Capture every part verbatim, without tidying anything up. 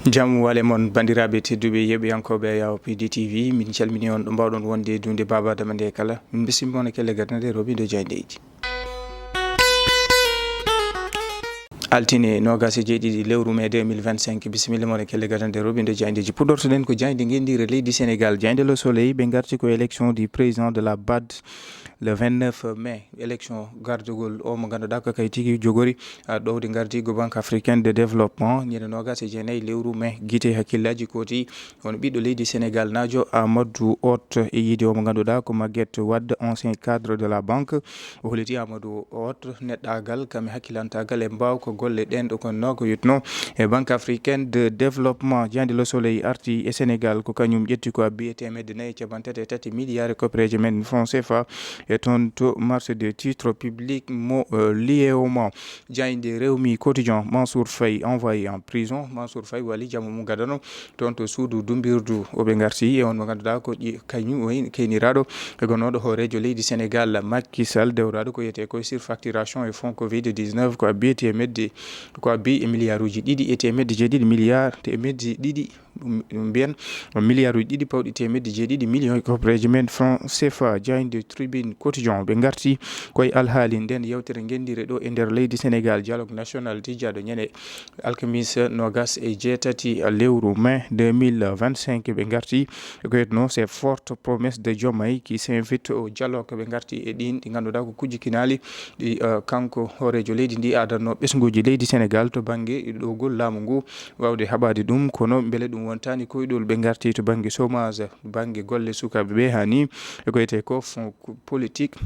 Jam wale mon, banndiraaɓe tedduɓe, yeeɓiyankooɓe Yawo P D T V, min calmini on ɗo mbaawɗon wonde e duunde Baaba Adama nde kala. Min mbismima on e kelle gadane nde robindo jaayndeeji. Altine noogas e jeeɗiɗi lewru mai deux mille vingt-cinq, bisimilla mon e kelle gadane nde robindo jaayndeeji. Puɗɗortoɗen ko jaaynde ngenndiire leydi Senegaal, jaaynde Le Soleil, ɓe ngarti ko élection du président de la bad le vingt-neuf mai, élection gardugol o mo ngannduɗaa ko kay tigi jogori, a, ɗowde ngardiigu Banque Africaine de Développement, ñande noogas e jeenayi lewru mai. Gite hakkillaaji kooti on ɓiɗɗo leydi Senegaal naajo Amadou Hott e yiide o mo ngannduɗaa ko Maguette Wade, ancien cadre de la banque. O holliti Amadou Hott neɗɗaagal, kam e hakkilantaagal e mbaawka golle ɗen ɗo kon no ko yutno e Banque Africaine de Développement. Jaaynde Le Soleil arti e Senegaal, ko kañum ƴetti ko abbi e teemedde nayi e capanɗe tati e tati milliards e koppereeje men franc C F A. E toon to marché des titres publics mo, euh, Liéoma. Jaaynde Rewmi Quotidien, Mansour Faye envoyé en prison. Mansour Faye wali jamma mum gadano toon to suudu dumbirdu. O ɓe ngarti e on mo ngannduɗaa ko ƴi-, kañum o in-, keyniraaɗo e gonnooɗo hooreejo leydi Senegaal, Macky Sall, dewraaɗo ko wiyetee ko surfacturation e fonds covid dix-neuf, ko abbi e teemedde, ko abbi e milliards uji ɗiɗi e teemedde jeeɗiɗi milliards, teemedde ɗiɗi, ɗum, ɗum mbiyen milliards uji ɗiɗi pawɗi teemedde jeeɗiɗi millions e koppereeje men franc C F A. Jaaynde Tribune Quotidien, ɓe ngarti koye alhaali nden yewtere ngenndiire ɗo e nder leydi Senegaal, dialogue national tijjaaɗo ñande alkamisa noogas e jeetati lewru mai deux mille vingt-cinq. Ɓe ngarti ko wiyetnoo ces fortes promesses de Diomaye qui s'invite au dialogue. Ɓe ngarti e ɗin ɗi ngannduɗaa ko kujji kinaali ɗi, eh, kanko hooreejo leydi ndi adanno ɓesnguuji leydi Senegaal to bannge ɗowgol laamu ngu waawde haɓaade ɗum, kono mbele ɗum wontaani koyɗol. Ɓe ngarti to bannge chômage, bannge golle sukaaɓe ɓe, haa ni e ko wiyetee ko fonds politique.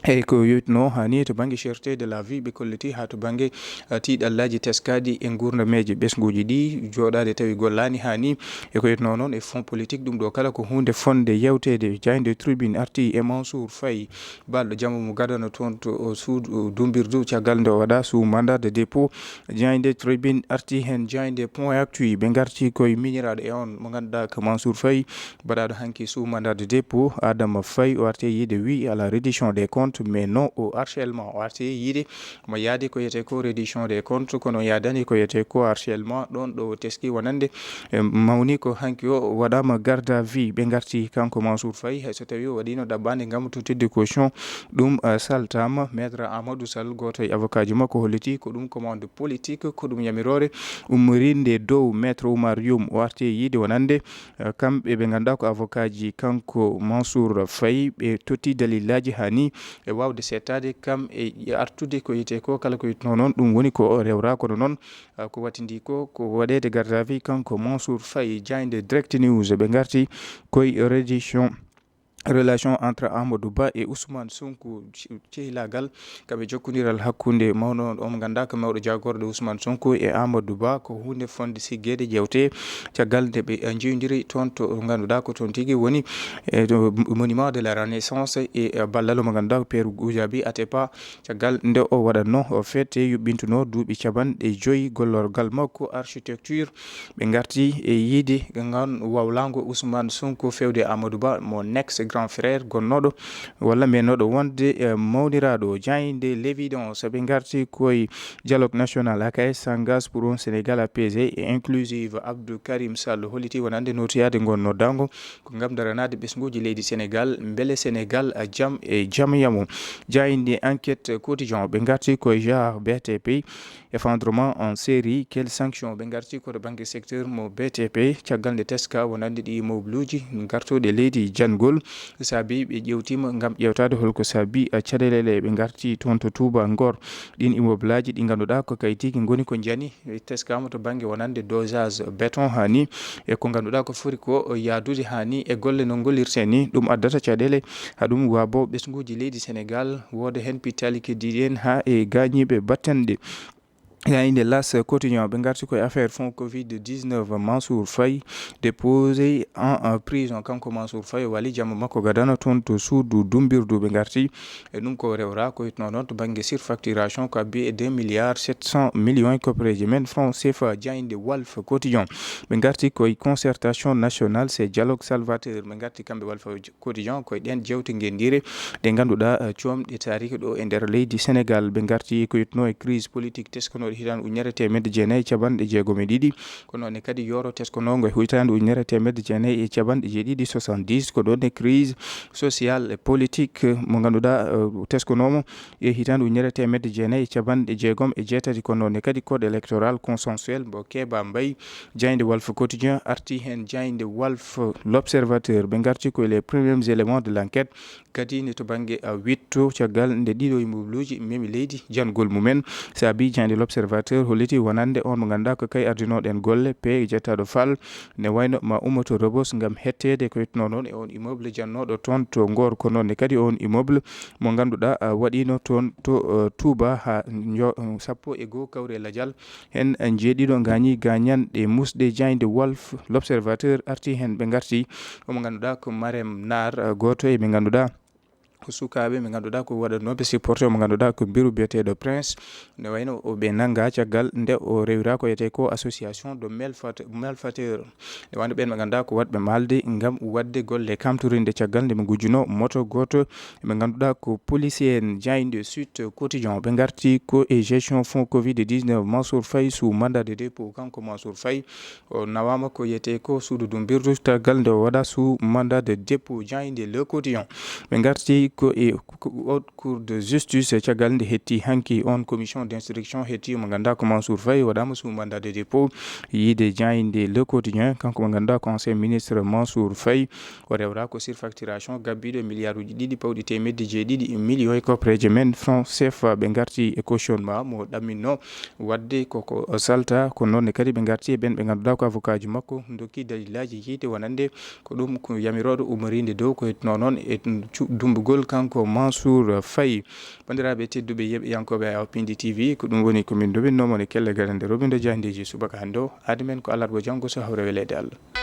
Eyi, ko yewtino haa ni to bannge cherté de la vie, ɓe kolliti haa to bannge, eh, tiiɗallaaji teskaaɗi e nguurnameeje ɓesnguuji ɗi jooɗaade tawi gollaani haa ni. E ko yewtino noon e fonds politique, ɗum ɗo kala ko huunde fotnde yewteede. Jaaynde Tribune arti e Mansour Faye, balɗo jamma mo gadano toon to, o, suudu, o, dumbirdu, caggal nde o waɗa sous mandat de dépôt. Jaaynde Tribune arti heen. Jaaynde Point Actu, ɓe ngarti koye miñiraaɗo e on mo ngannduɗaa ko Mansour Faye, baɗaaɗo hanki sous mandat de dépôt. Adama Faye o arti yiide wi à la reddition des comptes, mais non au harcèlement. O arti yiide mo yaadi ko wiyetee ko reddition des comptes, kono yaadani ko wiyetee ko harcèlement. Ɗoon ɗo o teski wonande, e, mawni ko hanki o waɗaama garde à vue. Ɓe ngarti kanko Mansour Faye, hay so tawii o waɗiino ɗaɓɓaande ngam tottirde caution, ɗum, eh, saltaama. Maître Amadou Sall, gooto e avocat ji makko, holliti ko ɗum commande politique, ko ɗum yamiroore ummorinde dow Maître Oumar Youm. O arti yiide wonande, eh, kamɓe ɓe ngannduɗaa ko avocat ji kanko Mansour Faye, ɓe totti dalillaaji haa ni e waawde seettaade kam e artude ko wiyetee ko kala ko yewtino noon. Ɗum woni ko rewra, kono noon, eh, ko wattindi ko, ko waɗeede garde à vue kanko Mansour Faye. Jaaynde Direct News, ɓe ngarti koye reddition relation entre Amadou Ba e Ousmane Sonko, ce-, cehilaagal, kaɓe jokkondiral hakkunde mawɗo on, on ngannduɗaa ko mawɗo jaagorɗo Ousmane Sonko e Amadou Ba, ko huunde fotnde siggeede, jewte, caggal nde ɓe, eh, njeewndiri toon to ngannduɗaa ko toon tigi woni, eh, to Monument de la Renaissance e, eh, ballal mo ngannduɗaa ko Pierre Goudiaby Atepa, caggal nde o waɗatno o fête yuɓɓintunoo duuɓi capanɗe joyi gollorgal makko architecture. Ɓe ngarti e yiide ngan wawlaango Ousmane Sonko fewde Amadou Ba, mo next grand frère gonnooɗo walla mennooɗo wonde, eh, mawniraaɗo. Jaaynde L'Évidence, ɓe ngarti koye dialogue national, A K S s'engage pour un Sénégal apaisé et inclusif. Abdou Karim Sall holliti wonande nootoyaade ngon noddaango ko ngam daranaade ɓesnguuji leydi Senegaal, mbele Senegaal a jam e jam yamo. Jaaynde Enquête Quotidien, ɓe ngarti koye genre B T P, effondrement en série, quelles sanctions? Ɓe ngarti ko to bannge secteur mo B T P, caggal nde teska wonande ɗi mobluuji gartooɗi e leydi janngol, saabi ɓe ƴeewtiima ngam ƴeewtaade holko saabi, eh, caɗeele ɗe. Ɓe ngarti toon to Touba Ngor, ɗin immeuble aji ɗi ngannduɗaa ko kay tigi ngoni ko njani, teskaama to bannge wonande dosage béton haa ni, e ko ngannduɗaa ko foti ko yahdude haa ni e golle no ngollirtee ni, ɗum addata caɗeele haa ɗum waabo ɓesnguuji leydi Senegaal, wooda heen pittaali keddiiɗi en haa e gaañiiɓe battanɗe. Yaa inde L'As Quotidien, ɓe ngarti koye affaire fonds covid dix-neuf, Mansour Faye déposé en, en prison. Kanko Mansour Faye wali jamma makko gadano toon to suudu dumbirdu. Ɓe ngarti e ɗum ko rewra ko yetno noon to bannge surfacturation ko abbi e deux milliards sept cents millions koppereeje men franc C F A. Jaaynde Walf Quotidien, ɓe ngarti koye concertation nationale, c'est dialogue salvateur. Ɓe ngarti kamɓe Walf Quotidien koye ɗen jewte ngenndiire ɗe ngannduɗaa, eh, coomɗe taariki ɗo e nder leydi Senegaal. Ɓe ngarti ko yetno e crise politique teskano hitaande ujunere teemedde jeenayi e capanɗe jeegom e ɗiɗi. Ko noon ne kadi yooro teskonongo e hitaande ujunere teemedde jeenayi e capanɗe jeeɗiɗi, soixante-dix, ko ɗoon ne crise sociale et politique mo ngannduɗaa, eh, teskonoomo e hitaande ujunere teemedde jeenayi e capanɗe jeegom e jeetati. Ko noon ne kadi code électoral consensuel mo Keba Mbaye, jaaynde Walf Quotidien arti heen, jaaynde Walf L'Observateur, ɓe ngarti ko les premiers éléments de l'enquête. Kadi ne to bannge, a, witto, caggal nde ɗiɗo immeuble uji memi leydi jangol mumen, saabi jaaynde L'Observateur holliti wonande on mo ngannduɗaa ko kay ardinooɗen golle, P jettaaɗo Fall, ne wayno ma ummoto Rebos ngam hetteede ko yettunoo noon e on immeuble jannooɗo toon to Ngor. Ko noon ne kadi on immeuble mo ngannduɗaa, a, waɗiino toon to, a, Touba haa njo-, sappo e goo kawre lajal. Heen jeeɗiɗo ngaañi gaañanɗe musɗe. Jaaynde Walf L'Observateur arti heen, ɓe ngarti omo ngannduɗaa ko Marème Naar, gooto e ɓe ngannduɗaa ko sukaaɓe ɓe ngannduɗaa ko waɗanooɓe supporté omo ngannduɗaa ko mbiru biyeteeɗo Prince. Ne wayno o ɓe nannga caggal nde o rewira ko yetee ko association de malfait-, malfaiteurs. Ne wayno ɓeen ɓe ngannduɗaa ko waɗɓe maalde ngam waɗde golle kamtorinde caggal nde ɓe ngujjuno moto gooto ɓe ngannduɗaa ko policier en. Jaaynde Sud Quotidien, ɓe ngarti ko e gestion fonds covid dix-neuf, Mansour Faye sous mandat de dépôt. Kanko Mansour Faye, o nawaama ko yetee ko suudu dumbirdu, caggal nde o waɗa sous mandat de dépôt. Jaaynde Le Quotidien, ɓe ngarti ko e ko Haute Cour de Justice, caggal nde hetti hanki on commission d'instruction hetti mo ngannduɗaa ko Mansour Faye waɗaama sous mandat de dépôt. Yiide jaaynde Le Quotidien, kanko mo ngannduɗaa ko ancien ministre Mansour Faye, o rewra ko surfacturation gabbiiɗo e milliarduuji ɗiɗi pawɗi teemedde jeeɗiɗi million e koppareeje men franc C F A. Ɓe ngarti e cautionnement mo ɗamminno waɗde koko salta. Ko noon ne kadi ɓe ngarti e ɓeen ɓe ngannduɗaa ko avocatji makko, ndokki dalilaaji yiide wonande ko ɗum ko yamirooɗo ummoriinde dow ko yettunoo noon e cu-, dummbugol kanko Mansour Faye. Banndiraaɓe tedduɓe yeeɓiyankooɓe Awa Pindi T V, ko ɗum woni ko min nduwinnoo mon e kelle gadanɗe roɓinde jaayndeeji subaka hannde o. Aadi men ko alarba janngo so hawre weleede Allah.